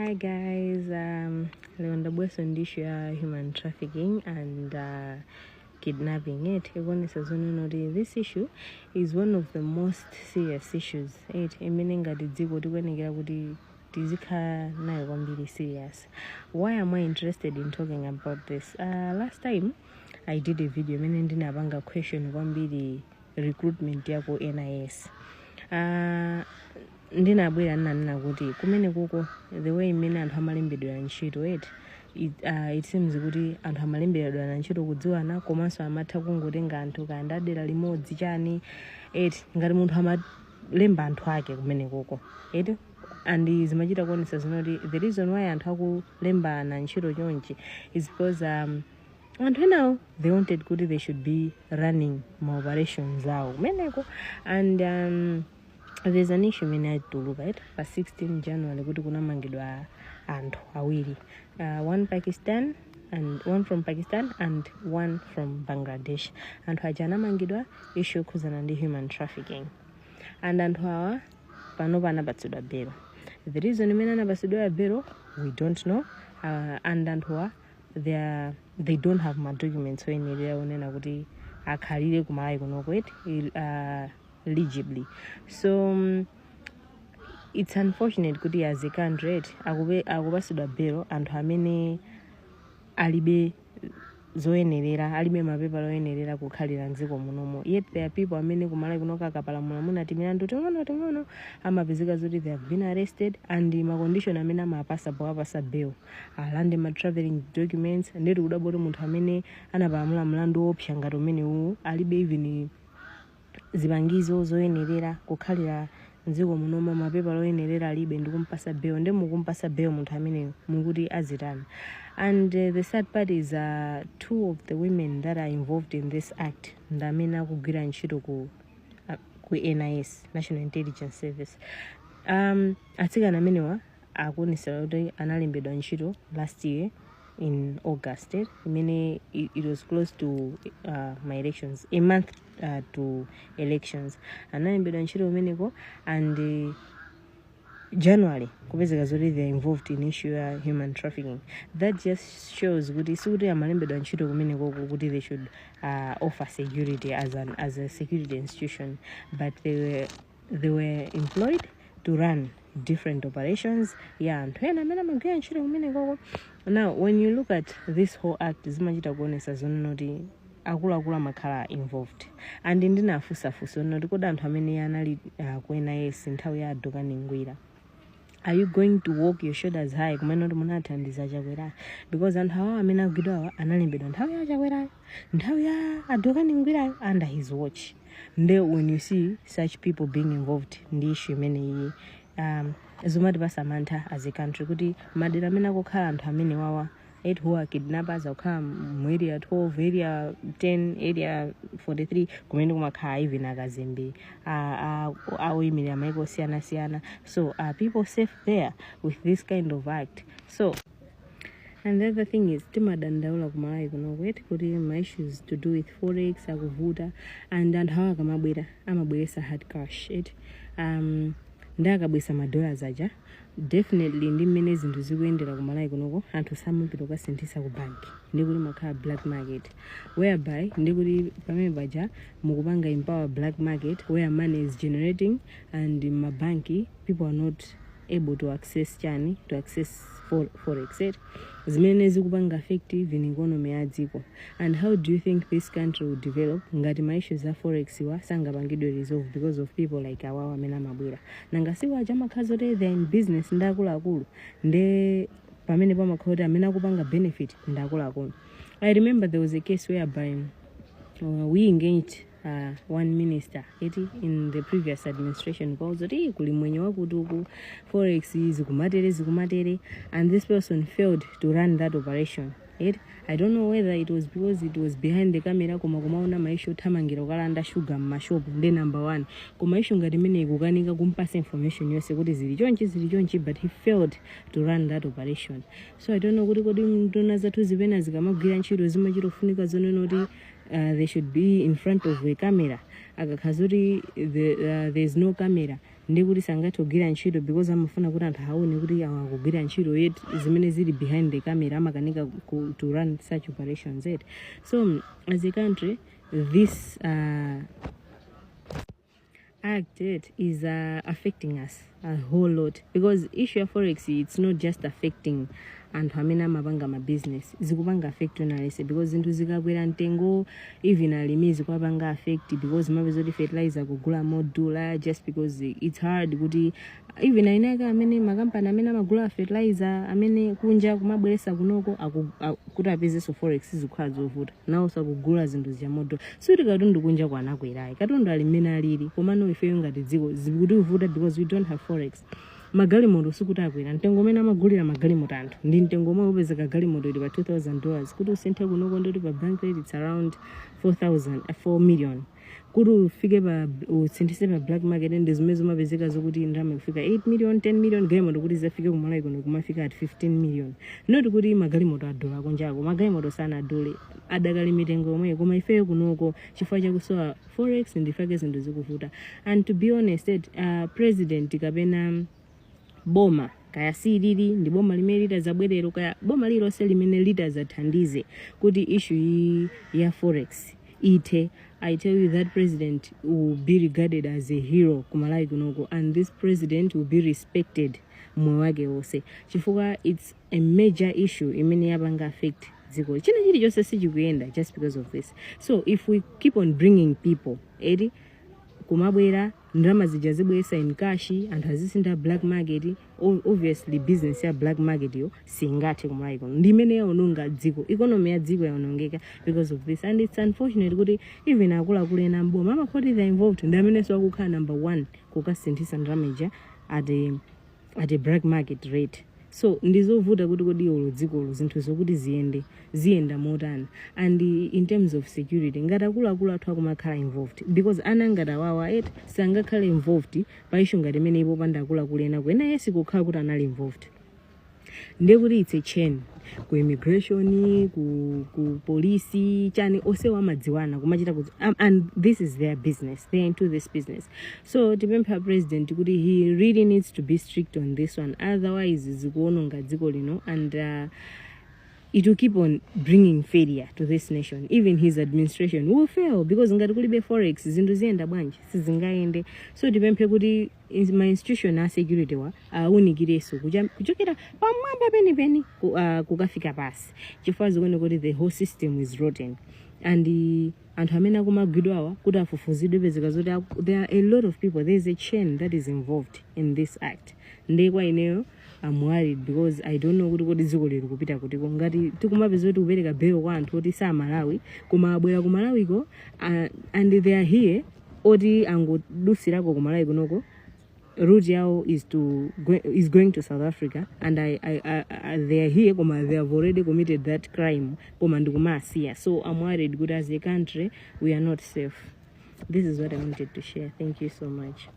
Hi guys, lero ndabweranso ndi issue ya human trafficking and kidnapping. It ikuonesa zonena kuti this issue is one of the most serious issues, it imene ngati dziko tikuyenekera kuti tizikhala nayo kwambiri serious. Why am I interested in talking about this? Last time I did a video imene ndinapanga question kwambiri recruitment yaku NIS. Ndinabwera ndinanena kuti kumene kuko, the way imene anthu amalembedwera ntchito, it seems kuti anthu amalembedwera ntchito kudziwana, komanso amatha kungotenga anthu kaya adera limodzi chani, eti, ngati munthu amalemba anthu ake kumene kuko, eti. And zimachita kuonesa zinoti the reason why anthu akulembana ntchito chonchi is because anthu enawo, they wanted kuti they should be running ma operations awo kumeneko. And there's an issue imene yatuluka, right, pa 16 January, kuti kunamangidwa anthu awiri, one Pakistan and one from Pakistan and one from Bangladesh. Anthu aja anamangidwa issue yokhuzana ndi human trafficking, and anthu awa panopa anapatsidwa belo. The reason imene anapatsidwa belo, we don't know. And anthuwa, they don't have ma documents oyenerera onena kuti akhalire kuMalawi kunoko, eti, legibly. So it's unfortunate kuti as a country, eti, akupasidwa belo anthu amene alibe zoyenerera, alibe mapepala oyenerera kukhalira mdziko munomo. Yet there are people amene kuMalawi kunoko akapalamula munati milandu ting'ono ting'ono, amapezeka zoti they have been arrested, and ma condition amene amapasa powapasa bail, alande ma traveling documents. Ndeti kudabwa kuti munthu amene anapalamula mlandu woopsa ngati umene uwu alibe even zipangizo zoyenerera kukhalira mdziko munomo, mapepala oyenerera alibe, ndikumpasa bail. Ndi mukumpasa bail munthu ameneyo, mukuti azitani? And the sad part is two of the women that are involved in this act ndi amene akugwira ntchito ku NIS, National Intelligence Service. Atsikana amenewa akuonesera kuti analembedwa ntchito last year in August, imene it was close to my elections, a month to elections. Analembedwa ntchito kumeneko, and January kupezeka zoti they are involved in issue ya human trafficking. That just shows kuti sikuti amalembedwa ntchito kumenekoko kuti they should offer security as a security institution, but they were employed to run different operations ya anthu ena amene amagwira ntchito kumenekoko. Now, when you look at this whole act, zimachita kuonesa zonena kuti akuluakulu amakhala involved. And ndinafunsafunsa onena kuti kodi anthu amene anali ku NIS nthawi ya Adokani Ngwira, are you going to walk your shoulders high kumene kuti munathandiza Chakwera? Because anthu awa amene agwidwawa analembedwa nthawi ya Chakwerayo, nthawi ya Adokani Ngwirayo, under his watch. Nde when you see such people being involved ndi issue imeneyi, zimatipasa mantha as a country kuti madera amene akukhala anthu amene wawa, eight who are kidnappers, akukhala mu Area 12, Area 10, Area 43, kumene kumakhala even akazembe awoyimirira maiko osiyanasiyana. So are people safe there with this kind of act? So, and the other thing is, timadandaula kuMalawi kuno, eti, kuti ma issues to do with forex akuvuta, and anthu awa akamabwera amabweresa hard cash, eti. Ndi akabwesa ma dollars aja, definitely ndi mmene zinthu zikuyendera kuMalawi kunoko, anthu samapita kukasinthisa ku banki, ndikuti makhala black market, whereby ndikuti pamene paja mukupanga empower black market where money is generating, and mabanki people are not able to access chani, to access forex, eti, zimene zikupanga affect even economy ya dziko. And how do you think this country will develop ngati ma issues a forex wa sangapangidwe resolve because of people like awawa amene amabwera? Nanga siwo aja amakhala zoti they're in business ndi akuluakulu, nde pamene pamakhala kuti amene akupanga benefit ndi akuluakulu. I remember there was a case whereby we engaged one minister, eti, in the previous administration, kwauza kuti kuli mwenye wakuti uku forex zikumatere zikumatere, and this person failed to run that operation, eti. I don't know whether it was because it was behind the camera, koma kumaona ma issue othamangira kukalanda sugar mmashopu ndi number one, koma issue ngati imeneyi kukanika kumpasa information yonse kuti zili chonchi, zili chonchi, but he failed to run that operation. So I don't know kuti kodi nduna zathu zipena zikamagwira ntchito zimachitofunika zonena kuti they should be in front of a camera? Akakhala zoti there's no camera. Ndi kuti sangathe kugwira ntchito because amafuna kuti anthu aone kuti awa akugwira ntchito, yet zimene zili behind the camera amakanika to run such operations yet. So as a country, this act, it is affecting us a whole lot, because issue ya forex, it's not just affecting anthu amene amapanga ma business, zikupanga affect aliyense, because zinthu zikakwera mtengo, even alimi zikuwapanga affect, because mapeza kuti fertilizer kugula modula just because it's hard kuti even ainaka amene makampani amene amagula fertilizer amene kunja kumabweresa kunoko kuti apezenso forex zikukhala zovuta, nawo sakugula zinthu zija modula. Sikuti katundu kunja kwanakwerayi, katundu ali mmene alili, komano ifeyo ngati dziko zikutivuta because we don't have forex. Magalimoto sikuti akwera mtengo umene amagulira magalimoto anthu ndi mtengo omwe upezeka galimoto ili pa $2000, kuti usinthe kunoko ndoti pa bank rate it's around 4000, 4 million. Kuti ufike pa usinthise pa black market ndi zimene zimapezeka zokuti ndalama ikufika 8 million, 10 million. Galimoto kuti zafike kumalawi kuno kumafika at 15 million. Not kuti magalimoto adula kunjako, magalimoto sanadule, adakali mitengo yomweyo, koma ifeyo kunoko chifukwa chakusowa forex ndifake zinthu zikuvuta. And to be honest, president kapena boma kaya silili ndi boma limene litazabwerero kaya boma lililonse limene litazathandize kuti issue iyi ya forex ithe, I tell you that president will be regarded as a hero kumalawi kunoko, and this president will be respected moyo wake wonse, chifukwa it's a major issue imene yapanga affect dziko. China chilichonse sichikuyenda just because of this. So if we keep on bringing people eti kumabwera ndalama zija zibweresa in cash, anthu azisintha black market, obviously business ya black market yo singathe kumalawi kuno. Ndi imene yaononga dziko, economy ya dziko yaonongeka because of this. And it's unfortunate kuti even akuluakulu ena mboma amakhoti they involved, ndi amenenso akukhala number one kukasinthisa ndalama ija at a black market rate. So ndizovuta kuti kodi olo dzikolo zinthu zokuti ziyende ziyenda motani? And in terms of security, ngati akuluakulu athu akumakhala involved, because ana ngati awawa eti sangakhale involved pa issue ngati imene ipo panda akuluakulu ena ena yesi kukhala kuti anali involved. Ndiye kuti it's a chain ku immigration, ku polisi, chani, onsewo amadziwana kumachita kuti and this is their business, they are into this business. So tipempha president kuti he really needs to be strict on this one, otherwise zikuononga dziko lino and it will keep on bringing failure to this nation. Even his administration will fail, because ngati kulibe forex zinthu ziyenda bwanji? Sizingayende. So tipemphe kuti ma institution a security wa awunikirenso kuchokera pamwamba penipeni kukafika pasi, chifukwa zikuoneka kuti the whole system is rotten. And anthu amene akumagwidwawa kuti afufuzidwe, pezeka zoti there are a lot of people, there is a chain that is involved in this act. Ndiye kwa ineyo I'm worried because I don't know kuti kodi dziko lili kupita kutiko ngati tikumapeza kuti kupereka bail kwa anthu oti sa Malawi koma abwera ku Malawiko, and they are here oti angodusirako ku Malawi kunoko, route yawo is going to South Africa, and they are here koma they have already committed that crime, koma ndikumasiya. So I'm worried kuti as a country we are not safe. This is what I wanted to share. Thank you so much.